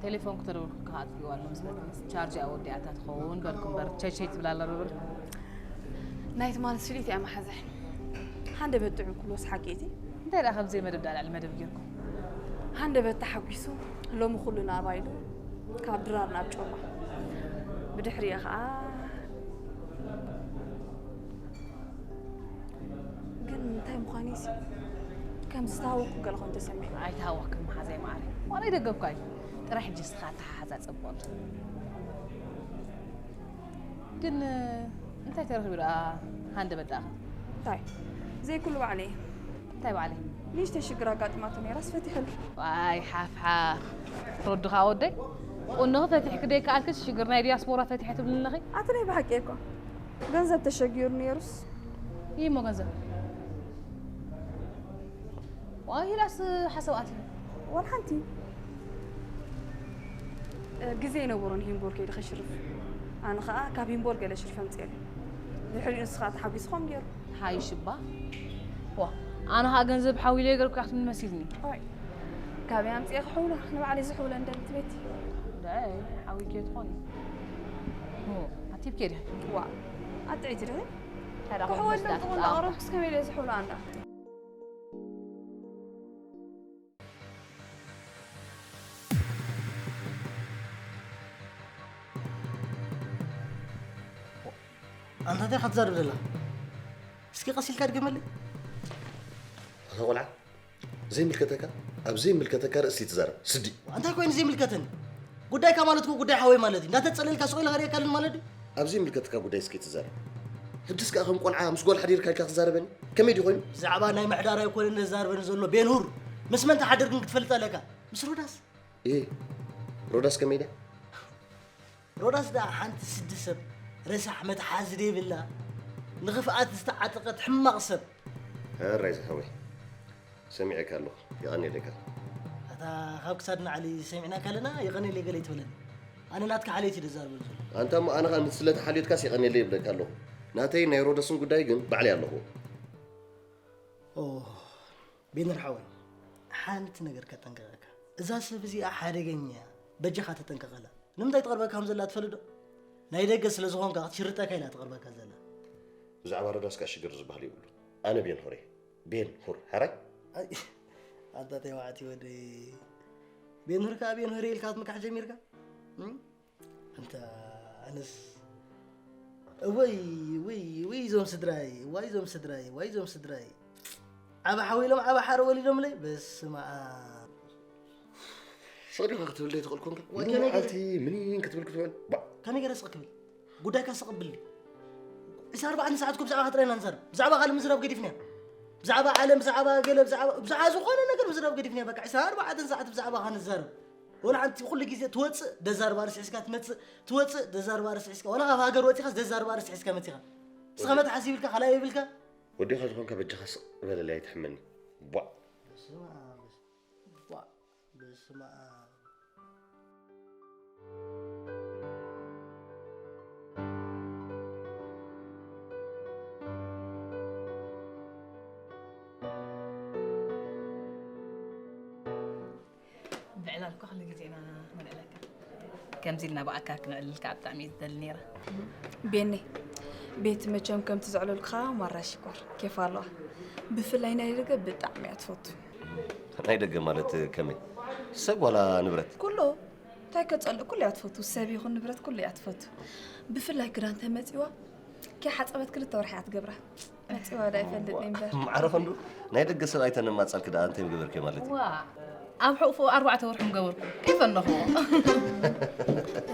ቴሌፎን ክተደውልኩ ከኣጥፊዋ ኣሎ መስለኒ። ቻርጅ እያ ወዲኣታ ትኸውን በልኩ እምበር፣ ቸይ ቸይ ትብል ኣላ ዶ በልኩ። ናይ ትማሊ ስሊት እያ መሓዘ። ሃንደበት ጥዑም ክብሎ ሰሓቂ እቲ። እንታይ ደኣ ከምዘይ መደብ ደኣ ልዕሊ መደብ ጌርኩም? ሃንደበት ተሓጒሱ ሎሚ ኩሉ ንኣባ ኢሉ ካብ ድራር ናብ ጮማ። ብድሕሪኡ ኸኣ ግን እንታይ ምዃኑ እዩሲ ከም ዝተሃወኩ ገለ ኮይኑ ተሰሚዑ። ኣይተሃወክን መሓዘይ መዓረይ። ዋላ ይደገምኳ እዩ። ጥራይ ሕጂ ንስኻ ኣተሓሓዛ ጸብቕ ኣሎ። ግን እንታይ ተረኺቡ ደኣ ሃንደበት ደኣ? እንታይ? ዘይኩሉ ባዕለይ። እንታይ ባዕለይ? ንእሽተይ ሽግር ኣጋጢማቶ ነይራስ ፈቲሐሉ። ዋይ ሓፍሓፍ። ረዱኻ ወደይ? ቁኖኺ ፈቲሕኪ ደይከኣልክስ ሽግር ናይ ዲያስፖራ ፈቲሐ ትብልኒ ኣለኺ? ኣቲ ናይ ብሓቂ እኮ። ገንዘብ ተሸጊሩ ነይሩስ። ይሞ ገንዘብ? ዋሂላስ ሓሳብ ኣትዩ? ዋላ ሓንቲ። እ፣ ግዜ ይነበሮን ሂምቦል ከይዱ ከሽርፍ። ኣነ ኸኣ ካብ ሂምቦል ገለ ሽርፍ ኣምጽኤሉ። ድሕሪኡ ንስኻ ተሓጒስኹም ገይሩ። ሓይሽ እባ። ዋ፣ ኣነ ኸኣ ገንዘብ ሓዊለ ገርኩ ክትብል መሲልኒ። ኦይ፣ ካበይ ኣምጽኤ ክሕውሎ? ንባዕለይ ዝሕውሎ እንደልቲ ቤት። ደይ፣ ሓዊልኪ ትኾኒ። ኦ፣ ኣቲብኪ ዲኺ? ዋ፣ ኣጥዒቲ ዲኺ? ታዲያ ክሕወሎም ከምዚ ትኾን ዳኣ እንዳቐረብኩስ ከመይ ኢለ ዝሕውሎ ኣንዳ? ኣንታ እንታይ ኢኻ ትዛረብ ዘላ? እስኪ ቀስ ኢልካ ድገመለይ። ኣታ ቆልዓ፣ ዘይምልከተካ፣ ኣብ ዘይምልከተካ ርእሲ ትዛረብ። ስዲ። እንታይ ኮይኑ ዘይምልከተኒ? ጉዳይካ ማለት እኮ ጉዳይ ሓወይ ማለት እዩ። እንዳተጸለልካ ስቕ ኢልካ ርኤካልን ማለት እዩ። ኣብ ዘይምልከተካ ጉዳይ እስኪ ትዛረብ። ህድስ ከኣ ከም ቆልዓ ምስ ጓል ሓዲርካ ኢልካ ትዛረበኒ? ከመይ ድዩ ኮይኑ? ብዛዕባ ናይ ምሕዳር ኣይኮነን ዘዛርበኒ ዘሎ ቤንሁር። ምስ መን ትሓድር ግን ክትፈልጥ ኣለካ። ምስ ሮዳስ። እየ። ሮዳስ ከመይ ድያ? ሮዳስ ደኣ ሓንቲ ስዲ ሰብ፣ ረሳሕ መትሓዚ ዘይብላ፣ ንኽፍኣት ዝተዓጠቐት ሕማቕ ሰብ። ሕራይ ዝሓወይ፣ ሰሚዐካ ኣለኹ፣ የቐንየለካ። ኣታ ካብ ክሳድ ንዓሊ ሰሚዕናካ ኣለና፣ የቐንየለይ ገለ ኣይትበለኒ። ኣነ ናትካ ሓልዮት እየ ደዛርበሉ ዘሎ። ኣንታ እሞ ኣነ ኸኣ ምስ ስለቲ ሓልዮትካስ የቐንየለይ ይብለካ ኣለኹ። ናተይ ናይ ሮዳስን ጉዳይ ግን ባዕለይ ኣለኹ። ኦ፣ ቤነር ሓወይ፣ ሓንቲ ነገር ከጠንቅቐካ። እዛ ሰብ እዚኣ ሓደገኛ እያ። በጃኻ ተጠንቀቐላ። ንምንታይ ትቐርበካ ከም ዘላ ትፈልጥ ዶ? ናይ ደገ ስለ ዝኾንካ ክትሽርጠካ ኢላ ትቐርበካ ዘላ። ብዛዕባ ሮዳስ ከኣ ሽግር ዝበሃል የብሉን። ኣነ ቤን ሁር እየ። ቤን ሁር፣ ሕራይ? ኣይ፣ ኣንታ ተዋዕቲ ወደይ። ቤን ሁር ከኣ ቤን ሁር ኢልካ ክትምካሕ ጀሚርካ? እም? ኣንታ ኣነስ እወይ፣ እወይ፣ እወይ እዞም ስድራይ፣ እዋይ እዞም ስድራይ፣ እዋይ እዞም ስድራይ። ዓባ ሓዊሎም ዓባ ሓረ ወሊዶምለይ። በስመ ኣብ። ስቕ ዲኻ ክትብል ዘይትኽእል ኮንካ? ወይ ከመይ ገይረ? መዓልቲ ምኒን ክትብል ክትውዕል? ባዕ። ከመይ ገይረ ስቕ ክብል? ጉዳይካ ስቕ ብል። ዕስራን ኣርባዕተን ሰዓት እኮ ብዛዕባ ጥራይ ኢና ንዛረብ። ብዛዕባ ካልእ ምዝራብ ገዲፍና። ብዛዕባ ዓለም፣ ብዛዕባ ገለ፣ ብዛዕባ፣ ብዛዕባ ዝኾነ ነገር ምዝራብ ገዲፍና። በቃ ዕስራን ኣርባዕተን ሰዓት ብዛዕባኻ ንዛረብ። ወላ ሓንቲ ኩሉ ግዜ ትወጽእ ደዛርባ ርስዒስካ ትመጽእ፣ ትወጽእ ደዛርባ ርስዒስካ። ወላ ካብ ሃገር ወጺኻስ ደዛርባ ርስዒስካ መጺኻ። ንስኻ መትሓዚ ይብልካ፣ ካልኣይ የብልካ። ወዲኻ ዝኾንካ በጃኻ ስቕ በለለይ ኣይትሕመኒ። ቧዕ። በስመ ኣብ፣ በስመ ኣብ። ምዕላል እኮ ኩሉ ግዜ ኢና ነልዕለካ። ከምዚ ኢልና ብኣካል ክነዕልል ከዓ ብጣዕሚ እየ ዝደሊ ነይረ። ቤኔ፣ ቤቲ መቸም ከምቲ ዘዕለልኩኻ ማራ ሽኮር ኬፍ ኣለዋ። ብፍላይ ናይ ደገ ብጣዕሚ እያ ትፈቱ። ናይ ደገ ማለት ከመይ? ሰብ ዋላ ንብረት? ኩሉ። እንታይ ከጸልእ ኩሉ እያ ትፈቱ። ሰብ ይኹን ንብረት ኩሉ እያ ትፈቱ። ብፍላይ ክዳን ተመጺዋ ከይሓጸበት ክልተ ወርሒ እያ ትገብራ። መጺዋ ዶ ኣይፈልጥን እምበር። ማዕረ ፈንዱ፣ ናይ ደገ ሰብ ኣይተነማጻልኪ ደኣ እንታይ ምገበርኪ ማለት እዩ? ዋ፣ ኣብ ሕቑፉ ኣርባዕተ ወርሒ ምገበርኩ። ከይፈነኹዎ።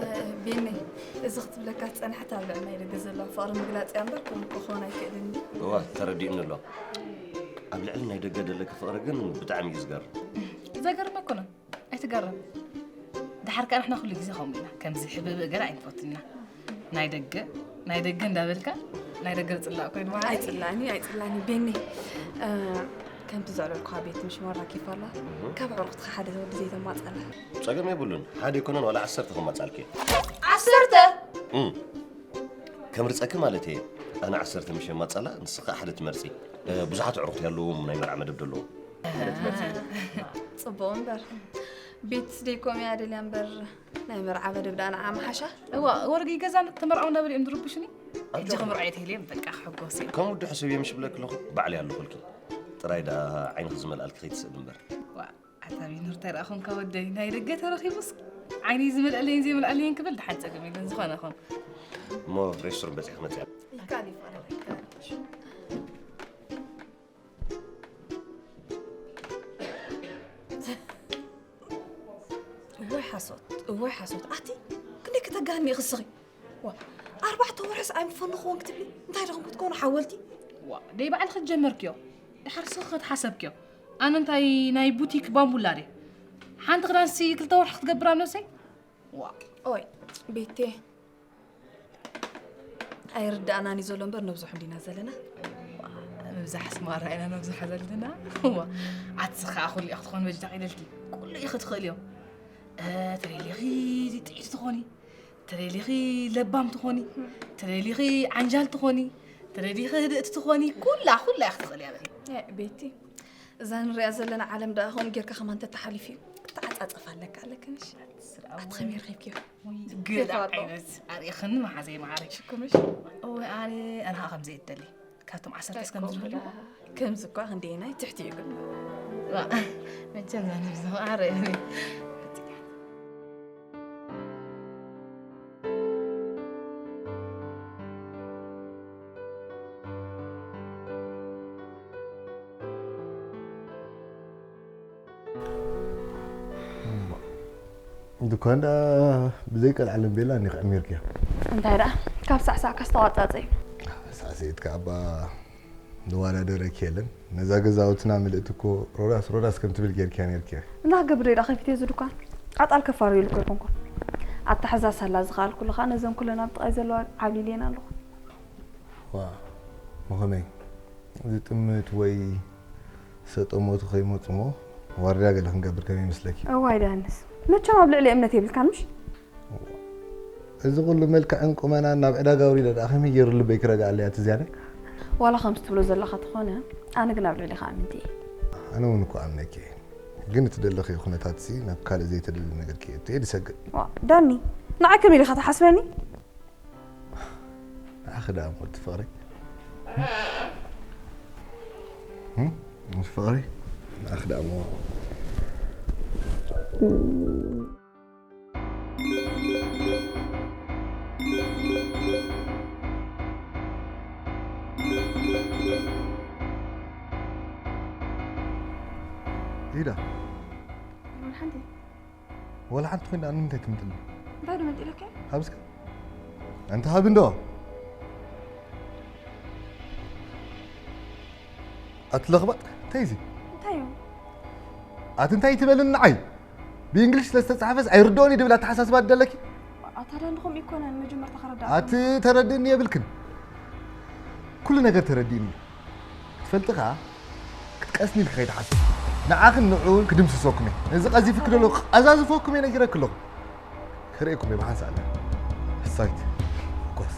እ፣ ቤኒ፣ እዚ ክትብለካ ዝጸንሐት ኣብ ልዕሊ ናይ ደገ ዘለዋ ፍቕሪ ምግላጽ እያ እምበር፣ ክውን ክኾን ኣይክእልን እዩ። እዋ፣ ተረዲኡኒ ኣሎ። ኣብ ልዕሊ ናይ ደገ ዘለኪ ፍቕሪ ግን ብጣዕሚ እዩ ዝገርም። ዘገርም ኣይኮነን። ኣይትገረም። ደሓር ከኣ ንሕና ኩሉ ግዜ ከምኡ ኢና። ከምዚ ሕብእብእ ገለ ኣይንፈቱን ኢና። ናይ ደገ፣ ናይ ደገ እንዳበልካ፣ ናይ ደገ ዝጽላእ ኮይኑ ማለት እዩ። ኣይጽላእኒ፣ ኣይጽላእኒ። ቤኒ፣ እ፣ ከምቲ ዘዕለልኩኻ ቤቲ ምሽ ማራ ኬፍ ኣላ። እህ። ካብ ኣዕሩኽትኻ ሓደ ወዲ ዘይተማጸላ። ጸገም የብሉን። ሓደ ኣይኮነን፣ ዋላ ዓሰርተ ከማጻልኪ እየ። ዓሰርተ? እም። ከምርጸኪ ማለት እየ። ኣነ ዓሰርተ ምሽ የማጻላ፣ ንስኻ ሓደ ትመርጺ። እ፣ ብዙሓት ኣዕሩኽቲ ኣለዎም፣ ናይ መርዓ መደብ ዘለዎም። ሓደ ትመርጺ። ጽቡቕ እምበር። ቤት ስደይ ኮም እያ ደልያ እምበር ናይ መርዓ መደብ ደኣ ንዓ ምሓሻ። እዋ፣ ወርቂ ገዛ ተመርዓው ነበር እዮም ዝርብሹኒ። ሕጂ ክምርዓ የተህልዮም በቃ ክሕጎስ እየ። ከም ውዲ ሕሱብ እዮም ሽብለክ ኣለኹ ባዕል ያለኹልኪ። ጥራይ ደኣ ዓይንኺ ዝመልኣልኪ ከይትስእን እምበር። ዋ፣ ኣታ ቢኖር እንታይ ደኣ ኾንካ ወደይ? ናይ ደገ ተረኺቡስ ዓይነይ ዝመልኣለይን ዘይመልኣለይን ክብል ደሓን ጸገም የለን ዝኾነ ኾን። እሞ ሬስቶራንት በጺሕ ክመጽእ እያ። ይካል ይፋል። እዋይ ሓሶት እዋይ ሓሶት ኣቲ ክንደይ ከተጋኒ ኢኺ ስኺ ዋ ኣርባዕተ ወርሕስ ኣይምፈንኽዎን ክትብሊ እንታይ ደኹም ክትኮኑ ሓወልቲ ዋ ደይ ባዕልኺ ጀመርክዮ ድሓር ስኺ ክትሓሰብክዮ ኣነ እንታይ ናይ ቡቲክ ባምቡላ ድየ ሓንቲ ክዳንሲ ክልተ ወርሒ ክትገብር ኣብ ነብሰይ ዋ ኦይ ቤቴ ኣይርዳእናን እዩ ዘሎ እምበር ነብዝሖ እንዲና ዘለና። ምብዛሕ ስማራ ኢና ነብዝሖ ዘለና። ኣትስ ከዓ ኩሉ ኢኺ ትኾን በጃ ኢለልኪ። ኩሉ ኢኺ ትኽእልዮ። ተደሊኺ ጥዒቲ ትኾኒ፣ ተደሊኺ ለባም ትኾኒ፣ ተደሊኺ ዓንጃል ትኾኒ፣ ተደሊኺ ህድእቲ ትኾኒ፣ ኩላ ኩላ ኢኺ ትኽእልያ በሊ። ቤቲ እዛ ንሪኣ ዘለና ዓለም ደኣ ከምኡ ጌርካ ከማን ተተሓሊፍዩ ክትዓጻጸፍ ኣለካ ኣለክንሽ ኣቲ ከመይ ረኺብክዮ ገለ ዓይነት ኣርእኽኒ መሓዘይ መዓረይ ሽኩምሽ እወ ኣነ ኣነ ከምዚ እደሊ ካብቶም ዓሰርተ እስከም ዝብሉ ከምዚ እኳ ክንደየናይ ትሕቲ እዩ ግን መቸም ዛንብዚ መዓረ ድኳን ደኣ ብዘይ ቀልዓለም ቤላ እንዲኺ ዕሚርክያ። እንታይ ደኣ ካብ ሳዕሳዕካ ዝተዋጻጸ እዩ። ሳዕስዒት ከኣ እባ ዝወዳደረኪ የለን። ነዛ ገዛውትና ምልእቲ እኮ ሮዳስ ሮዳስ ከም ትብል ጌርክያ ኔርኪ። እና ክገብር ደኣ ከፊተ እዚ ድኳን ኣጣል ከፋርየሉ እኮ ኣይኮንኩን። ኣታሕዛ ሳላ ዝኸኣልኩሉ ከኣ ነዘን ኩለን ኣብ ጥቓይ ዘለዋ ዓብሊለየን ኣለኹ። ዋ መኾነይ ዝጥምት ወይ ሰጠሞቱ ከይመጹ እሞ ዋርድያ ገለ ክንገብር ከመይ ይመስለኪ? እዋይ ዳንስ መቸም ኣብ ልዕሊ እምነት የብልካን ምሽ? እዚ ኩሉ መልክዕን ቁመናን ናብ ዕዳጋ ኣውሪደ ደኣ ከመይ ገይሩ ልበይ ክረግኣለይ ኣቲ ዝያዳይ? ዋላ ከምዚ ትብሎ ዘለኻ ተኾነ ኣነ ግን ኣብ ልዕሊኻ ኣምንቲ እየ። ኣነ እውን እኮ ኣምነኪ እየ ግን እቲ ደለኽዮ ኩነታትሲ ናብ ካልእ ዘይተደልየ ነገር ከየእቱ እየ ዝሰግእ። ዋ ዳኒ ንዓይ ከመይ ኢልካ ትሓስበኒ? ንዓኺ ደኣ እሞ ወዲ ፍቕረይ ወዲ ፍቕረይ ንዓኺ ደኣ እሞ ኢዳ ሓንቲ ወላ ሓንቲ ኮይና ንምንታይ ትምጥኒ እንታይ ዶ መጢለካ ሃብስካ ኣንቲ ሃብ እንዶ ኣቲ ለኽባጥ እንታይ እዚ እንታይ እዩ ኣቲ እንታይ ትበልን ንዓይ ብእንግሊሽ ስለ ዝተፃሓፈስ ኣይርድኦን እዩ ድብል ኣተሓሳስባ ደለኪ ኣታ ዳኒ ከምኡ ይኮነን መጀመርታ ከረዳእ ኣቲ ተረድእኒ የብልክን ኩሉ ነገር ተረዲእኒ ክትፈልጢ ከዓ ክትቀስኒ ኢልኪ ከይትሓስቢ ንዓኽን ንዕኡን ክድምስሰኩም እየ ነዚ ቀዚፍኪ ደሎ ቀዛዝፈኩም እየ ነጊረኪ ኣለኹ ክርእየኩም እየ ብሓንሳእ ኣለና ሕሳዊት ጓስ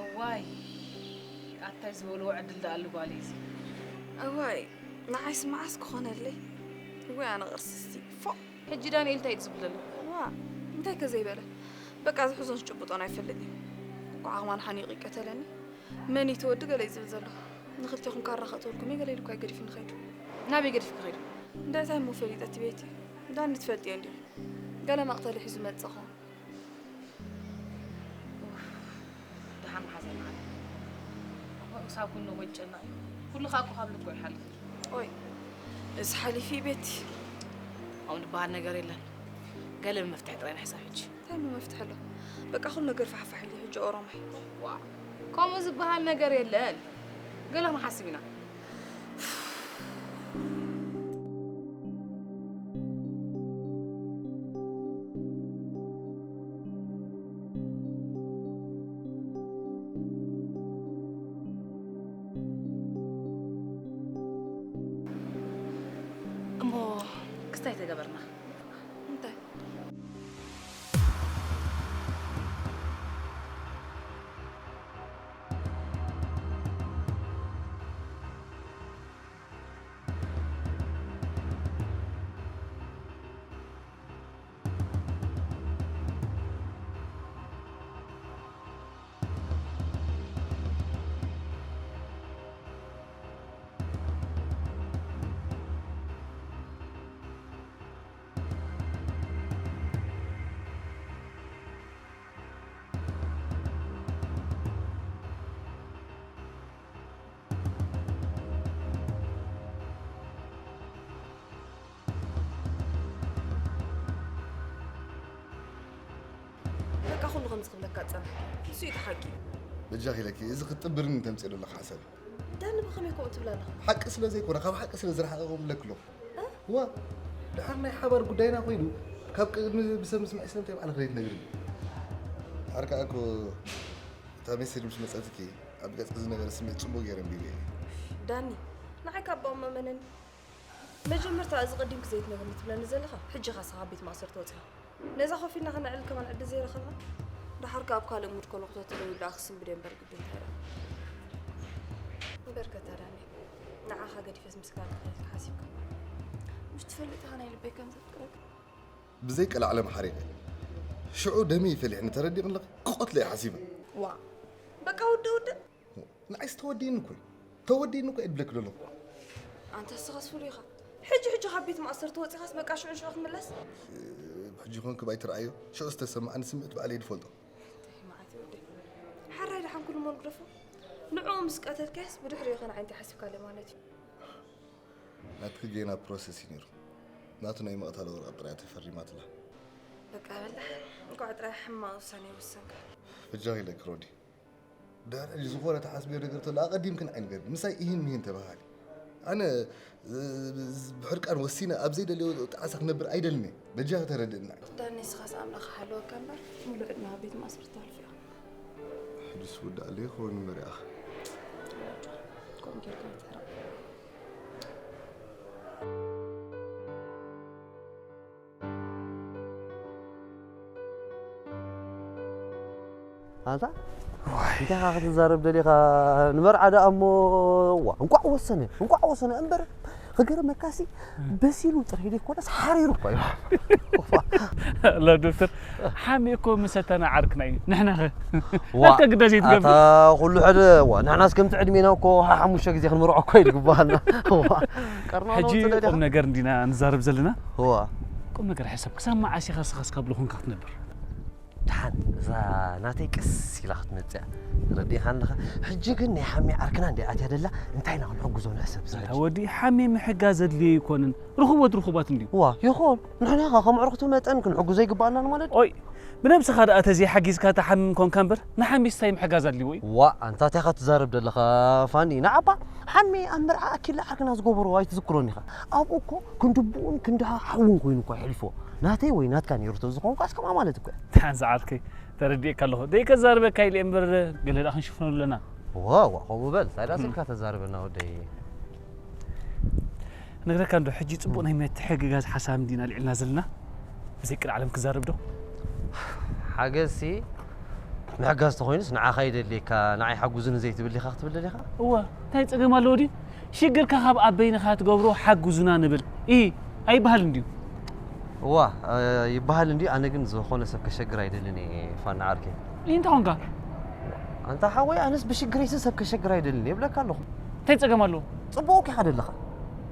እዋይ ኣታይ ዝበልዎ ዕድል ደኣ ኣሉ ጓለይ እዚ እዋይ ንዓይስ መዓስ ክኾነለይ ወይ ኣነ ቅርስስቲ ፎእ ሕጂ ዳንኤል እንታይ እዩ ዝብል ዘሎ ዋ እንታይ ከ ዘይበለ በቃ ዝሕዞን ዝጭብጦን ኣይፈልጥ እዩ እኳ ዓቕማን ሓኒቑ ይቀተለኒ መን እዩ ተወዲ ገለ እዩ ዝብል ዘሎ ንኽልቴኹም ካራ ከእተወልኩም እየ ገለ ኢሉ እኳ እዩ ገዲፉ ንኸይዱ ናበይ ገዲፉ ክኸይዱ እንዳይታይ እሞ ፈሊጠ እቲ ቤት እዩ ዳኒ ትፈልጥዮ እንዲኹም ገለ መቕተሊ ሒዙ መጽእ ኸውን ደሓን መሓዘይ መዓት እሳብ ኩሉ ጎጨና እዩ ኩሉ ካብ ካብ ልቦ ይሓልፍ ኦይ እዚ ሓሊፊ ቤት ኣው ዝበሃል ነገር የለን ገለ መፍትሒ ጥራይ ንሕሳብ ሕጂ። እንታይ መፍትሒ ኣሎ? በቃ ኩሉ ነገር ፋሕፋሕ ኢሉ ሕጂ ኦሮማይ። ዋ ከምኡ ዝበሃል ነገር የለን። ገለ ክንሓስብ ኢና። እሞ ክስታይ ተገበርና። እንታይ? በቃ ኩሉ ከምዚ ክብለካ ዝጸንሐ ንሱ እዩ እቲ ሓቂ። በጃኺ ኢለኪ እዚ ክትጥብርኒ ተምፅእ ዘለኺ ሓሳብ እዩ። ዳኒ ብኸመይ ከምኡ ትብል ኣለኻ? ሓቂ ስለ ዘይኮነ ካብ ሓቂ ስለ ዝረሓቐ ከምኡ ኢለኪ ኣለኹ። ዋ ድሓር ናይ ሓባር ጉዳይና ኮይኑ ካብ ቅድሚ ብሰብ ምስማዕ ስለምንታይ ባዕልኺ ዘይትነግርኒ? ድሓር ከዓ እኮ እታ ሜሴጅ ምስ መፀትኪ ኣብ ገፅኪ ዝነበረ ስምዒት ፅቡቕ ገይረ ኣንቢበዮ እየ። ዳኒ ንዓይ ካብ ባኦም መመነኒ መጀመርታ እዚ ቀዲምኪ ዘይትነግርኒ ትብለኒ ዘለኻ ሕጂ ኢኻ ንስኻ ካብ ቤት ማእሰርቲ ወጺኻ ነዛ ኮፍ ኢልና ከነዕልል ከማን ዕድል ዘይረኸብና ደሓር ከኣ ኣብ ካልእ ሙድ ኮነ ክተትእለዊ ኢሉ ኣኽስም ብደንበር ግዲ እንታይ ደኣ እምበር ከታ ዳኒ ንዓኻ ገዲፈስ ምስጋር ክኽእል ኢልካ ሓሲብካ ምሽ ትፈልጥ ኢኻ ናይ ልበይ ከም ዘፍቅረካ ብዘይ ቀልዓለም ሓሪቐ ሽዑ ደመይ ፈሊሕኒ ተረዲእኺ ኣለኺ ክቐትሎ እየ ሓሲበ። ዋእ በቃ ውድእ ውድእ። ንዓይስ ተወዲእኒ እኮ እዩ ተወዲእኒ እኮ እየ ድብለኪ ዘለኹ። ኣንታ እስኻስ ፍሉይ ኢኻ። ሕጂ ሕጂ ካብ ቤት ማእሰርቲ ወጺኻስ በቃ ሽዑ ንሽዑ ክትምለስ? ሕጂ ኮንክብ ኣይትርኣዮ ሽዑ ዝተሰማዓኒ ስምዒት ባዕለይ ድፈልጦ። እንታይ መዓት ወደይ። ሓራይ ደሓን ኩሉ እሞ ንግደፎ። ንዕኡ ምስ ቀተልካዮስ ብድሕሪኡ ኸ ንዓይ እንታይ ሓሲብካለይ ማለት እዩ? ናትኪ ጌና ፕሮሰስ እዩ ነይሩ። ናቱ ናይ ምቕታል ወረቐት ጥራይ እያ ተፈሪማትላ። በቃ በል ደሓን። እንኳዕ ጥራይ ሕማቕ ውሳነ ኣይወሰንካ። በጃኺ ኢለኪ ሮዲ። ድሕሪ ሕጂ ዝኾነ ትሓስብዮ ነገር ተሎ ኣቐዲምኪ ንዓይ ንገርኒ። ምሳይ ኢሂን ምሂን ተበሃሃሊ። ኣነ ብሕርቃን ወሲነ ኣብ ዘይደልዮ ጣዕሳ ክነብር ኣይደልን እየ። በጃኺ ተረድእኒ ንዓይ። ዳኒ ንስኻስ ኣምላኽ ይሓልወካ እምበር ሙሉእ ዕድመኻ ኣብ ቤት ማእሰርቲ ተሕልፎ ኢኻ። ሕጂስ ክውዳእለይ ይኸውን እምበር ይኣኽ። ከምኡ ጌርካ ኣይትሕረቕ። ኣንታ ዋይ እንታይ ኢኻ ክትዛረብ ደሊኻ ንመርዓ ደኣ እሞ ዋ እንቋዕ ወሰነ እንቋዕ ወሰነ እምበር ክገርመካሲ በሲሉ ጥራይ ዘይኮነስ ሓሪሩ እኳ እዩ ላ ዶክተር ሓሚ እኮ ምሰተና ዓርክና እዩ ንሕና ኸ ናትካ ግዳ ዘይትገብር ኩሉ ሕደ ዋ ንሕናስ ከምቲ ዕድሜና እኮ ሓሙሽተ ግዜ ክንምርዖ እኮ እዩ ዝግባኣና ሕጂ ቁም ነገር እንዲና ንዛረብ ዘለና ዋ ቁም ነገር ሕሰብ ክሳብ መዓስ ኢኻ ስኻስ ካብ ልኹንካ ክትነብር ደሓን እዛ ናተይ ቀስ ኢላ ክትመፅእ እያ ተረዲእኻ ኣለኻ ሕጂ ግን ናይ ሓሚ ዓርክና እንደ ኣትያ ደላ እንታይ ኢና ክንሕግዞ ንሕሰብ እዛ ሕጂ ወዲ ሓሚ ምሕጋዝ ዘድልዮ ኣይኮንን ርኹቦት ርኹባት እንድዩ ዋ ይኹን ንሕና ኢኻ ከም ዕርክቱ መጠን ክንሕግዞ ይግባኣና ንማለት ኦይ ብነብስኻ ደኣ ተዘይሓጊዝካ ትሓምም ኮንካ እምበር ንሓሚስ እንታይ ምሕጋዝ ኣድልይዎ እዩ ዋእ ኣንታ እንታይ ኢኻ ትዛረብ ደለኻ ፋኒ ንዓባ ሓሚ ኣብ መርዓ ኣኪላ ዓርክና ዝገበሮ ኣይትዝክሮን ኢኻ ኣብኡ እኮ ክንዲ ኣቦኡን ክንዲ ሓውን ኮይኑ እኳ የሕልፎ ናተይ ወይ ናትካ ነይሩ ተዝኾንኳስ ከምኣ ማለት እኮ እያ ሓንሳ ዓርከይ ተረዲኤካ ኣለኹ ደይከዛርበካ ኢለ እምበር ገለ ደኣ ክንሽፍነሉ ኣለና ዋዋ ከምኡ በል እንታይ ደኣ ስልካ ተዛርበና ወደይ ነግረካ እንዶ ሕጂ ጽቡቕ ናይ ምትሕግጋዝ ሓሳብ እንዲና ኣልዒልና ዘለና ብዘይ ቅድዓለም ክዛረብ ዶ ሓገዝሲ ምሕጋዝ ተኾይኑስ ንዓኻ ይደልየካ ንዓይ ሓጉዝኒ ዘይትብል ኢኻ ክትብል ደሊኻ እወ እንታይ ጸገም ኣለዎ ድዩ ሽግርካ ካብ ኣብ በይንኻ ትገብሮ ሓጉዙና ንብል ኢ ኣይበሃልን ድዩ እዋ ይበሃል እንድዩ ኣነ ግን ዝኾነ ሰብ ከሸግር ኣይደልን እየ ፋና ዓርከይ እንታይ ኾንካ ኣንታ ሓወይ ኣነስ ብሽግረይሲ ሰብ ከሸግር ኣይደልን እየ ይብለካ ኣለኹ እንታይ ጸገም ኣለዎ ጽቡቕ ኪኻ ደለኻ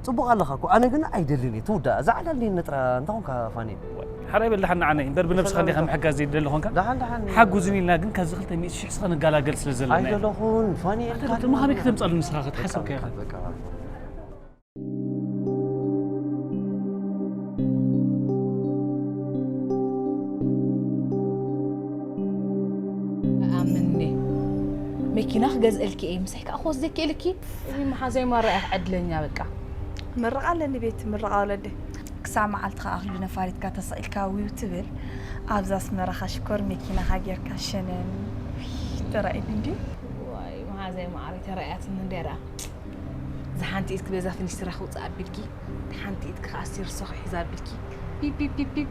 ጽቡቕ ኣለኻ እኮ ኣነ ግን ኣይደልን እየ ትውዳእ እዛ ዓላል ነጥራ እንታይ ኾንካ ፋኒ ሓራይ በል ደሓን ንዓነይ እምበር ብነብስኻ እንዲኻ ምሕጋዝ ዘይደሊ ኾንካ ደሓን ደሓን ሓጉዝኒ ኢልና ግን ካብዚ ክልተ ሚእቲ ሽሕ ስኻ ንጋላገል ስለ ዘለና ኣይደለኹን ፋኒ ኢልካ ድማ ከመይ ከተምጻሉ ንስኻ ክትሓሰብ ከይኻ በቃ መኪና ክገዝእልኪ እየ፣ ምሳይ ከዓ ክወስደኪ እየ ኢልኪ። እይ፣ መሓዛይ ማራ እያ ዕድለኛ በቃ። ምርቓ ኣለኒ ቤቲ፣ ምርቓ ወለዲ። ክሳብ መዓልቲ ከኣ ኣኽሊሉ ነፋሪትካ ተሰቒልካ ዊው ትብል፣ ኣብዛ ኣስመራኻ ሽኮር መኪናኻ ጌርካ ሸነን። ተራእዩኒ እንድዩ። ዋይ፣ መሓዛይ መዓረይ ተራእያትኒ እንድያ ደኣ። እዛ ሓንቲ ኢድኪ በዛ ፍኒስትራ ክውፅእ ኣቢልኪ፣ ሓንቲ ኢድኪ ከዓ ኣስቴር ሶኺ ሒዛ ኣቢልኪ። ፒፕ፣ ፒፕ፣ ፒፕ፣ ፒፕ።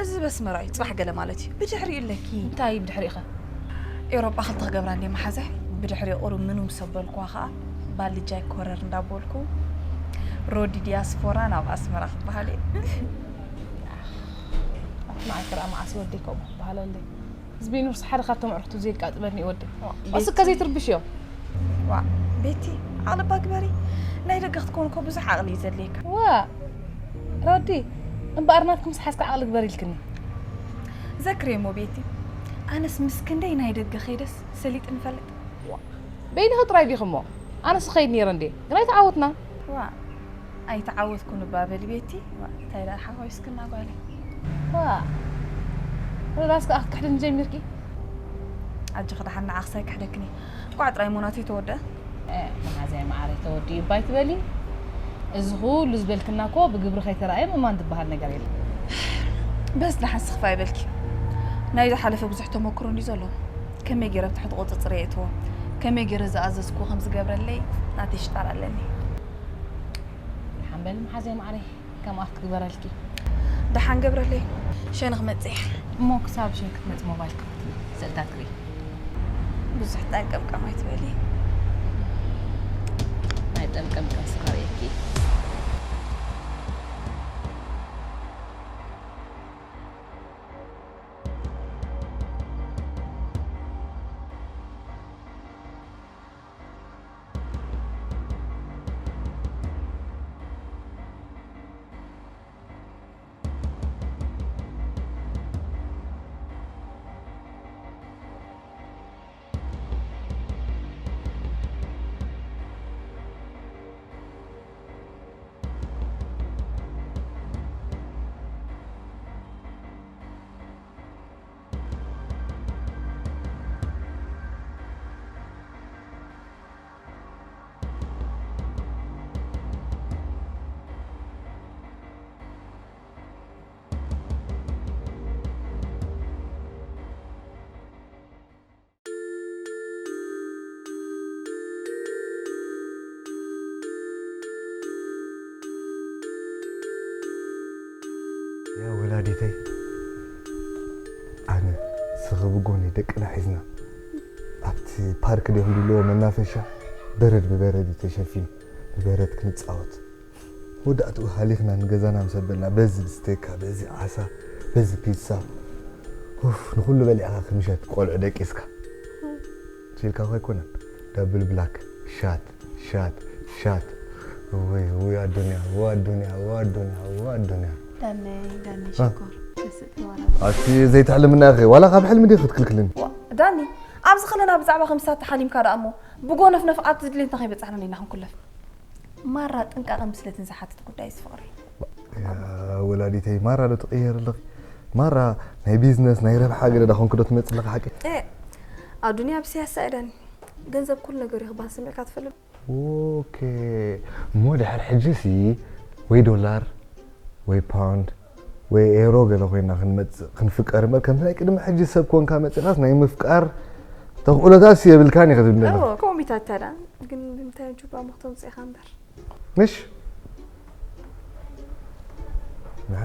እዚ በስመራ እዩ፣ ፅባሕ ገለ ማለት እዩ። ብድሕሪኡ ኣለኪ። እንታይ እዩ ብድሕሪኡ ኸ? ኤውሮጳ ክልተ ክገብራ እንድየ መሓዛይ። ብድሕሪኡ ቁሩብ ምኑም ሰብ በልኩዋ ኸዓ፣ ባልጃይ ኮረር እንዳበልኩ፣ ሮዲ ዲያስፖራ ናብ ኣስመራ ክበሃል እየ። ኣቲ መዓልቲ ደኣ መዓስ ወደይ ከምኡ ክበሃለለይ። ህዝቢ ኑርስ ሓደ ካብቶም ኣዕሩኽቱ ዘየቃጥበኒ እዩ ወደይ። ዋ፣ እስከ ቤቲ። ዘይትርብሽ እዮም። ዋ፣ ቤቲ፣ ዓቕሊ እባ ግበሪ። ናይ ደገ ክትኮን እኮ ብዙሕ ዓቕሊ እዩ ዘድልየካ። ዋ፣ ሮዲ፣ እምበኣር ናትኪ ምስ ሓዝካ ዓቕሊ ግበሪ ኢልክኒ። ዘክርየሞ ቤቲ፣ ኣነስ ምስ ክንደይ ናይ ደገ ከይደስ ሰሊጥኒ እፈልጥ። ዋ፣ በይንኺ ጥራይ ዲኺ እሞ? ኣነስ እኸይድ ነይረ እንዴ? ግን ኣይተዓወትና። ዋ፣ ኣይተዓወትኩን እባ በሊ ቤቲ። ዋ፣ እንታይ ደኣ ሓዋዊስክና ጓለይ። ዋ፣ ሮዳስ ከኣ ክትክሕድኒ ጀሚርኪ? ኣጆኺ ደሓን ንዓኽስ ኣይክሕደክን እየ። እንቋዕ ጥራይ እሞ ናተይ ተወድአ። እ፣ መሓዛይ መዓረይ ተወዲኡ እባ ኣይትበሊ። እዚ ኩሉ ዝበልክና እኮ ብግብሪ ከይተራእየ ምእማን ዝበሃል ነገር የለን። በስ ደሓን ስኽፍ ኣይበልኪ። ናይ ዝሓለፈ ብዙሕ ተመክሮ እንድዩ ዘሎ። ከመይ ገይረ ኣብ ትሕቲ ቁጽጽር የእትዎ፣ ከመይ ገይረ ዝኣዘዝክዎ ከም ዝገብረለይ ናተይ ሽጣር ኣለኒ። ደሓን በሊ መሓዛይ መዓረይ። ከምኣ ክትግበረልኪ። ደሓን ገብረለይ፣ ሸነ ክመጽእ እየ። እሞ ክሳብ ሸነ ክትመጽእ ሞባይል ክፈትኒ፣ ስእልታት ክርኢ። ብዙሕ ጠንቀምቀም ኣይትበሊ። ናይ ጠንቀምቀም ስኻ ርእየኪ። ያ ወላዲተይ፣ ኣነ ስኺ ብጎኒ ደቅና ሒዝና ኣብቲ ፓርክ ድዮም ዝብልዎ መናፈሻ በረድ ብበረድ እዩ ተሸፊኑ፣ ብበረድ ክንጻወት። መወዳእትኡ ሃሊኽና ንገዛና ምስ ኣበልና፣ በዚ ብስቴካ፣ በዚ ዓሳ፣ በዚ ፒትሳ። ኡፍ፣ ንኹሉ በሊዕኻ ክምሸት ቆልዑ ደቂስካ። ቺልካ እኮ ኣይኮነን። ዳብል ብላክ፣ ሻት፣ ሻት፣ ሻት። እወይ፣ እወይ ኣዱንያ፣ እወ ኣዱንያ፣ እወ ኣዱንያ፣ እወ ኣዱንያ። ዳነይ፣ ዳነይ፣ አ? ሽኮር፣ ተስእ ተዋራ። ኣቲ ዘይትሕልምና ኢኺ፣ ዋላ ካብ ሕልሚ ዲኺ ክትክልክልኒ? ዋ፣ ዳኒ፣ ኣብዚ ከለና ብዛዕባ ከምሳት ተሓሊምካ ደኣ እሞ፣ ብጎነፍነፍ ኣብቲ ዝድሌትና ከይበጻሕና ኔና ክንኩለፍ። ማራ ጥንቃቐ ምስለትን ዝሓትት ጉዳይ እዚ ፍቕሪ። ያ ወላዲተይ፣ ማራ ዶ ትቕየር ኣለኺ? ማራ ናይ ቢዝነስ፣ ናይ ረብሓ ገለ ዳ ኮንኪ ዶ ትመጽእ ኣለኺ ሓቂ? እ፣ ኣዱንያ ብስያሳ እያ ዳኒ። ገንዘብ ኩሉ ነገር እዩ ክበሃል ሰሚዕካ ትፈልጥ? ኦኬ። እሞ ድሕር ሕጂሲ ወይ ዶላር ወይ ፓውንድ ወይ ኤሮ ገለ ኮይና ክንመጽእ፣ ክንፍቀር እምበር፣ ከምቲ ናይ ቅድሚ ሕጂ ሰብ ኮንካ መጺኻስ ናይ ምፍቃር ተኽእሎታትስ የብልካን ኢኺ ትብለና። እዎ፣ ከምኡ ኢታታ ዳ። ግን ብምንታይ ጁባ መኽቶም ጽኢኻ እምበር? ምሽ? ንዓ።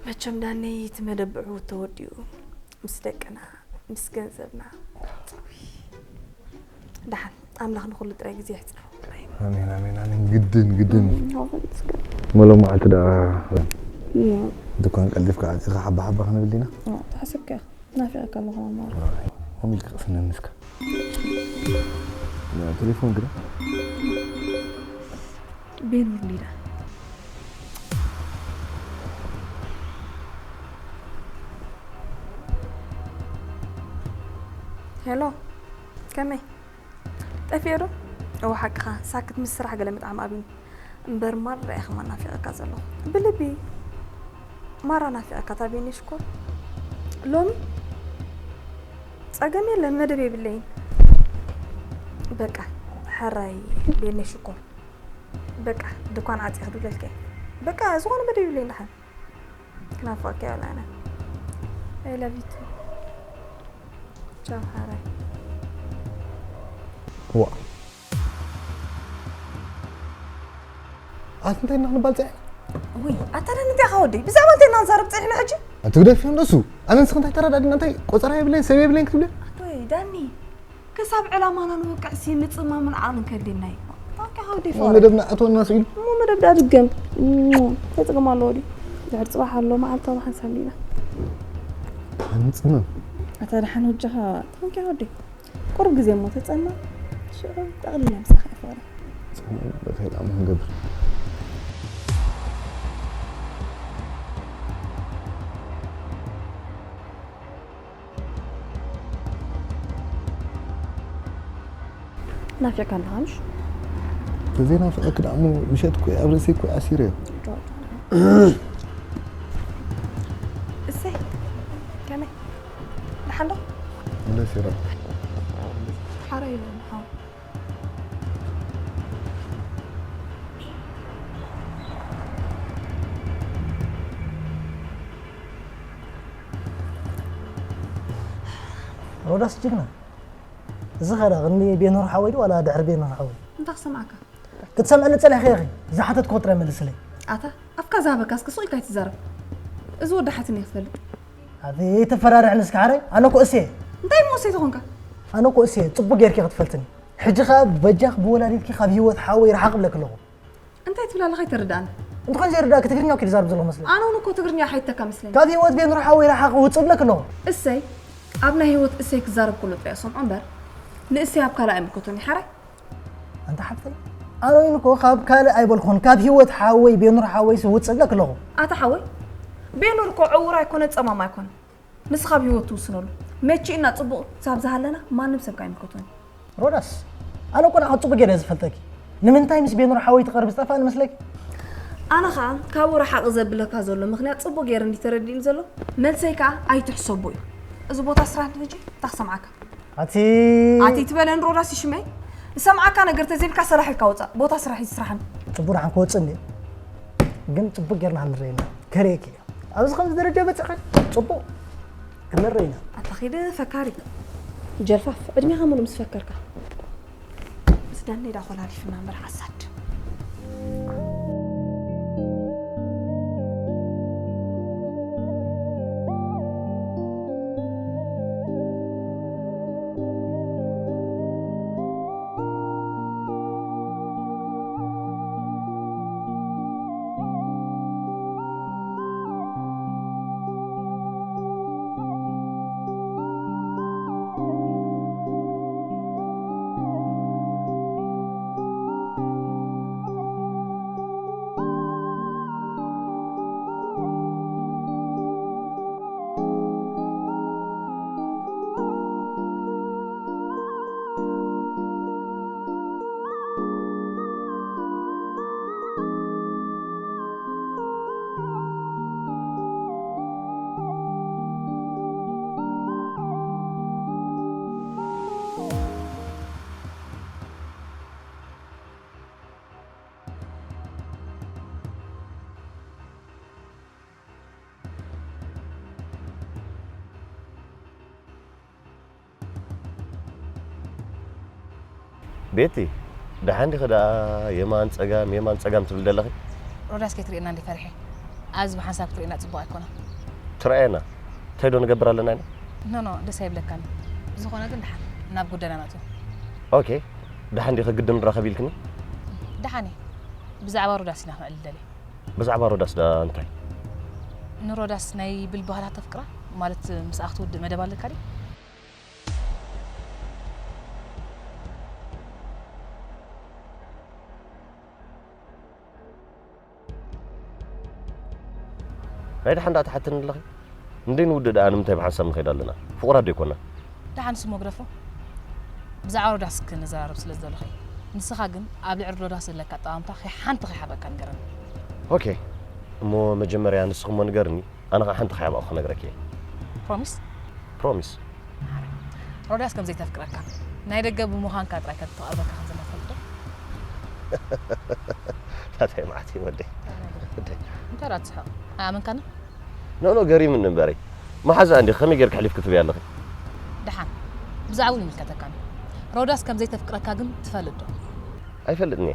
መቸም ዳነይ እቲ መደብ ብዕዉት ተወዲኡ። ምስ ደቅና፣ ምስ ገንዘብና። ደሓን፣ ኣምላኽ ንኹሉ ጥራይ ግዜ ይሕጽሮ። ኣሜን፣ ኣሜን፣ ኣሜን። ግድን፣ ግድን። እም፣ ሃው ፈንስከ። መሎ መዓልቲ ደኣ እም። ድኳን ቀልጢፍካ ዓጺኻ ሓባ ሓባ ክንብል ዲና? እም፣ ተሓሰብካ ኢኻ። ናፊቐካ ኣለኹ ማማ። ኣይ፣ ከምኡ ኢልካ ቅስነኒ እስከ። ያ፣ ቴሌፎን ግዳ? ቤኑር ሊዳ። ሄሎ፣ ከመይ? ጠፊኤ ዶ? እወ፣ ሓቅኻ፣ ሳክት ምስ ስራሕ ገለ ምጥዓም ኣብዩኒ። እምበር ማራ እየ ከማን ናፊቐካ ዘለኹ። ብልቢ ማራ ናፊቐካ፣ ታቤኒ ሽኮር። ሎሚ ጸገም የለን፣ መደብ የብለይን። በቃ ሕራይ ቤኔ ሽኮር። በቃ ድኳን ዓጽየ ክድውለልኪ እየ። በቃ ዝኾነ መደብ ይብለይ ደሓን። ክናፍቐኪ እየ ወላ ኣነ። I love you too. ቻው ሓራይ። ዋ ኣቲ እንታይ ኢና ክንባል ፀኒሕና? ውይ ኣታ ደን እንታይ ኢኻ ወደይ? ብዛዕባ እንታይ ኢና ንዛረብ ፀኒሕና ሕጂ? ኣቲ ግደፍዮ እንደሱ። ኣነ ንስኺ እንታይ ተረዳድና እንታይ ቆፀራ የብለይን ሰብ የብለይን ክትብሊ? ወይ ዳኒ ክሳብ ዕላማና ንበቅዕ ሲ ምፅማምን ዓቕልን ከድልየና እዩ። ታንኪ ሓወደይ ፋራ። መደብና ኣቶ እናስኢሉ እሞ መደብ ዳ ድገም ተፅቅም ኣለዎ ድዩ? ድሕር ፅባሕ ኣሎ መዓልታዊ ሓንሳብ ዲና ምፅምም ኣታ ደሓን ወጃኻ ታንኪ ሓወደይ ቁሩብ ግዜ እሞ ተፀማ ሽዑ ጠቕሊልና ምሳኻ ይፈረ በከይድ ኣሞ ክንገብር ናፊቕካ ኣለኻ ምሽ? ተዘይናፍቐኪ ደኣ እሞ ምሸት እኮ ኣብ ርእሰይ እኮ ኣሲረዮ። እሰይ ከመይ ደሓን ዶ? መለስ ይረ ሓረ ይብለኒ ሓው ሮዳስ ጅግና እዚ ኸዳ ቅድሚ ቤኖር ሓወይ ዶ ዋላ ድሕሪ ቤኖር ሓወይ? እንታይ ክሰምዓካ? ክትሰምዕኒ ጸኒሕኺ ኢኺ። ዝሓተትክዎ ጥራይ መልስለይ። ኣታ ኣፍካ ዝሃበካስ ክሱቕ ኢልካ ኣይትዛረብ። እዚ ወዲ ሓትኒ እየ ክፈልጥ። ኣቲ ተፈራርሕኒ እስኪ ሓራይ። ኣነ እኮ እሴ እየ። እንታይ እሞ እሴ ተኾንካ? ኣነ እኮ እሴ እየ። ጽቡቕ ጌርኪ ክትፈልጥኒ። ሕጂ ኸኣ በጃኺ ብወላዲትኪ ካብ ህይወት ሓወይ ረሓቕ እብለኪ ኣለኹ። እንታይ ትብል ኣለኻ ኣይተረድኣኒ። እንተኾነ ዘይርድኣኪ ትግርኛ እኮ እዩ ዝዛረብ ዘለኹ መስለኒ። ኣነ እውን እኮ ትግርኛ ኣይሓይተካ መስለኒ። ካብ ህይወት ቤኑር ሓወይ ረሓቕ ውጽእ እብለኪ ኣለኹ። እሰይ ኣብ ናይ ህይወት እሰይ ክዛረብ ከሎ ጥራይ እየ ሰምዖ እምበር ንእሰይ ኣብ ካልእ ኣይምልከቶን እዩ ሓራይ። ኣንታ ሓፍተይ ኣነ እውን እኮ ካብ ካልእ ኣይበልኩን ካብ ህይወት ሓወይ ቤኑር ሓወይሲ ውጽእ እብለኪ ኣለኹ። ኣታ ሓወይ ቤኑር እኮ ዕውር ኣይኮነን ጸማም ኣይኮነን። ንስኻ ኣብ ህይወት ትውስነሉ መቺእና ጽቡቕ ክሳብ ዝሃለና ማንም ሰብ ከይምልከቶን እዩ። ሮዳስ ኣነ እኮ ንዓኺ ጽቡቕ ገይረ እየ ዝፈልጠኪ። ንምንታይ ምስ ቤኑር ሓወይ ትቐርቢ ዝጠፍኣኒ መስለኪ? ኣነ ኸኣ ካብኡ ረሓቕ ዘብለካ ዘሎ ምኽንያት ጽቡቕ ገይሩ እንድዩ ተረዲእኒ ዘሎ። መልሰይ ከኣ ኣይትሕሰቦ እዩ። እዚ ቦታ ስራሕ ሕጂ እንታይ ክሰምዓካ? ኣቲ ኣቲ ትበለን ሮዳስ ይሽመይ ዝሰምዓካ ነገር ተዘይብልካ ሰላሕ ኢልካ ውጻእ። ቦታ ስራሕ እዩ ስራሕን። ጽቡቕ ደሓን ክወጽእ እንድዩ ግን ጽቡቕ ገይርና ክንረየና ከርእየኪ እየ። ኣብዚ ከምዚ ደረጃ በጺሐ ጽቡቕ ክንርኢ ኢና። ኣታ ኺድ ፈካሪ ጀልፋፍ ዕድሜኻ ሙሉ ምስ ፈከርካ ምስ ዳነይ ዳ ኮላሊፍና እምበር ሓሳድ። ቤቲ፣ ደሓን ዲኺ ደኣ የማን ጸጋም የማን ጸጋም ትብሊ ዘለኺ? ሮዳስ ከይትርእየና እንድየ ፈሪሐ። ኣብዚ ብሓንሳብ ክትርእየና ጽቡቕ ኣይኮነን። ትረኣየና? እንታይ ዶ ንገብር ኣለና ኢና? ኖ ኖ፣ ደስ ኣይብለካን። ብዝኾነ ግን ደሓን ናብ ጉዳይና ነእትው። ኦኬ፣ ደሓን ዲኺ ግድን ንራኸብ ኢልክኒ? ደሓን እየ። ብዛዕባ ሮዳስ ኢና ክንዕልል ደልየ። ብዛዕባ ሮዳስ ደኣ እንታይ? ንሮዳስ ናይ ብልቢ ሃታ ተፍቅራ? ማለት ምስኣ ክትውድእ መደብ ኣለካ ድዩ? ናይ ደሓን ደኣ ትሓትኒ ኣለኺ? እንዴ ንውድእ ደኣ ንምንታይ ብሓንሳብ ንኸይድ ኣለና? ፍቑራት ዶ ኣይኮናን? ደሓን ንሱ እሞ ግደፎ። ብዛዕባ ሮዳስ ክንዘራረብ ስለ ዝደለኹ እየ። ንስኻ ግን ኣብ ልዕሊ ሮዳስ ዘለካ ኣጠማምታ ከይሓንቲ ከይሓበካ ንገረኒ። ኦኬ። እሞ መጀመርያ ንስኺ እሞ ንገርኒ፣ ኣነ ኸኣ ሓንቲ ከይሓበኹ ክነግረኪ እየ። ፕሮሚስ? ፕሮሚስ። ሓራይ። ሮዳስ ከም ዘይተፍቅረካ። ናይ ደገ ብምዃንካ ጥራይ ከም ትቐርበካ ከም ዘላ ትፈልጥ ዶ? ናታይ መዓት እዩ ወደይ። እንታይ ዳ ትስሕቕ? ኣይኣመንካን? ኖ ኖ፣ ገሪምኒ እምበረይ። መሓዛ እንዲ ከመይ ጌርካ ሕሊፍ ክትብያ ኣለኺ? ደሓን፣ ብዛዕባኡ ይምልከተካን። ሮዳስ ከም ዘይተፍቅረካ ግን ትፈልጥ ዶ? ኣይፈልጥን እየ፣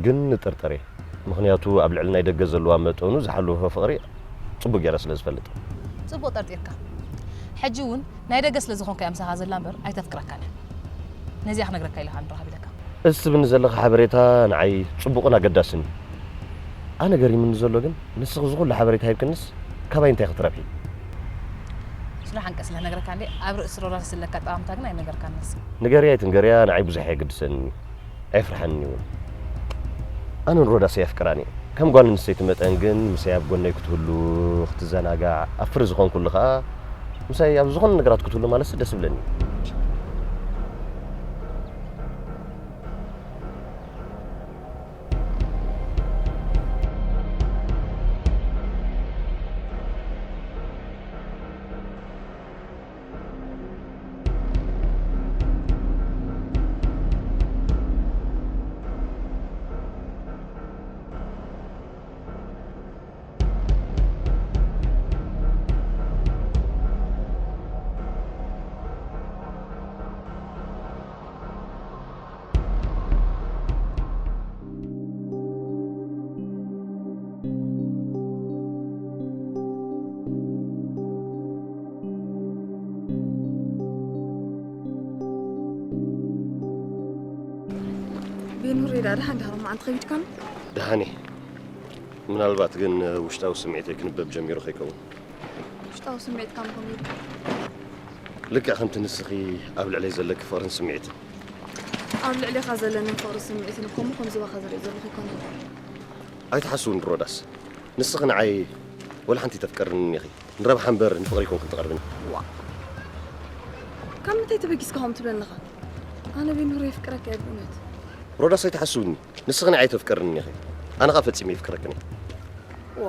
ግን ንጥርጥር እየ። ምኽንያቱ ኣብ ልዕሊ ናይ ደገ ዘለዋ መጠኑ ዝሓለፈ ፍቕሪ ጽቡቕ ገይረ ስለ ዝፈልጥ። ጽቡቕ ጠርጢርካ። ሕጂ እውን ናይ ደገ ስለ ዝኾንካ እያ ምሳኻ ዘላ እምበር ኣይተፍቅረካን እያ። ነዚኣ ክነግረካ ኢለ ከዓ ንረኻብ ኢለካ። እትብኒ ዘለኻ ሓበሬታ ንዓይ ጽቡቕን ኣገዳስን እዩ። ኣነ ገሪሙኒ ዘሎ ግን ንስኺ እዚ ኩሉ ሓበሬታ ሂብክንስ ካባይ እንታይ ክትረብሒ? ስለ ሓንቀስ ኢለ ነግረካ እንዴ ኣብ ርእሲ ሮዳስ ዘለካ ጠማምታ ግን ኣይነገርካንስ። ንገርያ ኣይትንገርያ ንዓይ ብዙሕ ኣየገድሰንን እዩ። ኣየፍርሓንን እውን። ኣነ ንሮዳስ ኣየፍቅራን እየ። ከም ጓል ኣንስተይቲ መጠን ግን ምሳይ ኣብ ጎነይ ክትህሉ፣ ክትዘናጋዕ፣ ኣብ ፍሪ ዝኾንኩሉ ከኣ ምሳይ ኣብ ዝኾነ ነገራት ክትህሉ ማለትሲ ደስ ይብለኒ። ቤኑር ዳ ደሓን ዲኻ? ሎማዓንቲ ከቢድካኒ? ደሓን እየ። ምናልባት ግን ውሽጣዊ ስምዒተይ ክንበብ ጀሚሩ ከይከውን። ውሽጣዊ ስምዒትካ ምኾኑ ኢልካ? ልክዕ ከምቲ ንስኺ ኣብ ልዕለይ ዘለኪ ፍቕርን ስምዒትን። ኣብ ልዕሌኻ ዘለኒ ፍቕሪ ስምዒትን እኮ እሞ ከምዚ ባኻ ዝርኢ ዘለኹ ኣይኮነን። ኣይትሓስውን ሮዳስ። ንስኺ ንዓይ ወላ ሓንቲ ተፍቅርንን ኢኺ። ንረብሓ እምበር ንፍቕሪ ኣይኮንክን ትቐርብኒ። ዋ። ካብ ምንታይ ተበጊስካ ከምኡ ትብለኒ ኣለኻ? ኣነ ቤኑር የፍቅረካ እየ ብእውነት። ሮዳስ ኣይትሓስውኒ። ንስኺ ንዓይ ተፍቅርንን ኢኺ። ኣነ ኸኣ ፈጺመ የፍቅረክን እየ። ዋ።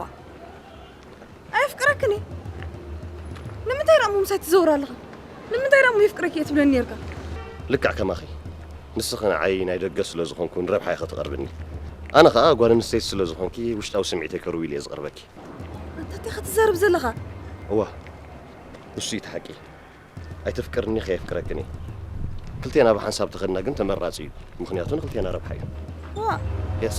ኣየፍቅረክን እየ። ንምንታይ ደኣ እሞ ምሳይ ትዘውር ኣለኻ? ንምንታይ ደኣ እሞ የፍቅረኪ እየ ትብለኒ ኔርካ? ልክዕ ከማኺ። ንስኺ ንዓይ ናይ ደገ ስለ ዝኾንኩ ንረብሓ ኢኺ ትቐርብኒ። ኣነ ኸኣ ጓል ኣንስተይቲ ስለ ዝኾንኪ ውሽጣዊ ስምዒተይ ከርዊ ኢለ እየ ዝቐርበኪ። ኣንታ እንታይ ኢኻ ትዛረብ ዘለኻ? እዋ፣ ንሱ እዩ እቲ ሓቂ። ኣይተፍቅርኒ ከየፍቅረክን እየ። ክልቴና ብሓንሳብ ተኸድና ግን ተመራጺ እዩ። ምኽንያቱ ንክልቴና ረብሓ እዩ። ዋ። የስ።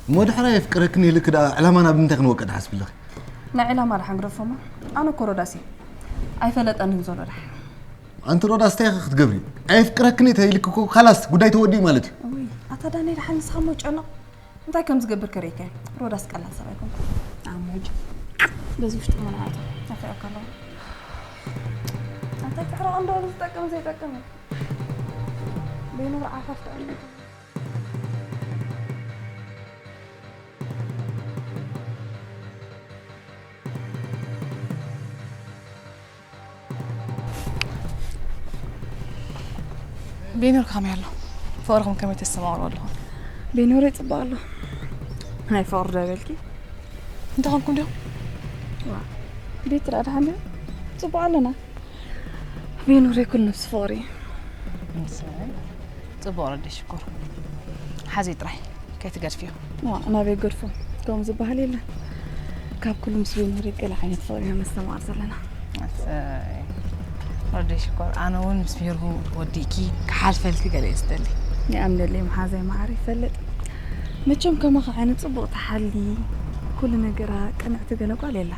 እሞ ድሕራይ የፍቅረክን ኢልክ ደኣ ዕላማና ብምንታይ ክንወቅዕ ትሓስቢ ኣለኺ? ናይ ዕላማ ደሓን ግደፎ እሞ ኣነ እኮ ሮዳስ እየ ኣይፈለጠንን ዘሎ ደሓን። ኣንቲ ሮዳስ እንታይ ኢኺ ክትገብሪ? ኣየፍቅረክን እየ ተኢልክ እኮ ካላስ ጉዳይ ተወዲኡ ማለት እዩ። እውይ ኣታ ዳኒ ደሓን ንስኻ እሞ ጨነቕ እንታይ ከም ዝገብር ከርእየካ እየ። ሮዳስ ቀላል ሰብ ኣይኮንኩን። ኣሞ ሕጂ በዚ ውሽጢ እሞ ንዓታ ኣፍሪቐካ ኣለኹ። ኣታ ትሕረቕ እንዶ ዝጠቅም ዘይጠቅም እዩ። በይኑ ዓፋፍ ደኣ ቤኖር ከመይ ኣሎ? ፍቕርኹም ከመይ ተስተማቕሩ ኣለኹም? ቤኖር ይፅባቕ ኣሎ። ናይ ፍቕሪ ዶ በልኪ? እንታይ ኾንኩም ድዮም? ዋ ቤት ራ ደሓን ድዮ? ፅቡቕ ኣለና። ቤኖር ኩሉ ነብሲ ፍቕሪ እዩ። ጽቡቕ ረዲ ሽኮር ሓዚ ጥራይ ከይትገድፍዮ። ዋ ናበይ ገድፎ ከምኡ ዝበሃል የለን። ካብ ኩሉ ምስ ቤንሁር ገለ ዓይነት ፍቕሪ ኢና ነስተማቕር ዘለና። ረዲ ሽኮር ኣነ እውን ምስ ሜርሁ ወዲእኪ ክሓልፈልኪ ገለ እየ ዝደሊ። ይኣምነለይ መሓዛይ መዓር ይፈልጥ። መቸም ከማኻ ዓይነት ጽቡቕ ተሓሊ ኩሉ ነገራ ቅንዕቲ ገለ ጓል የላ።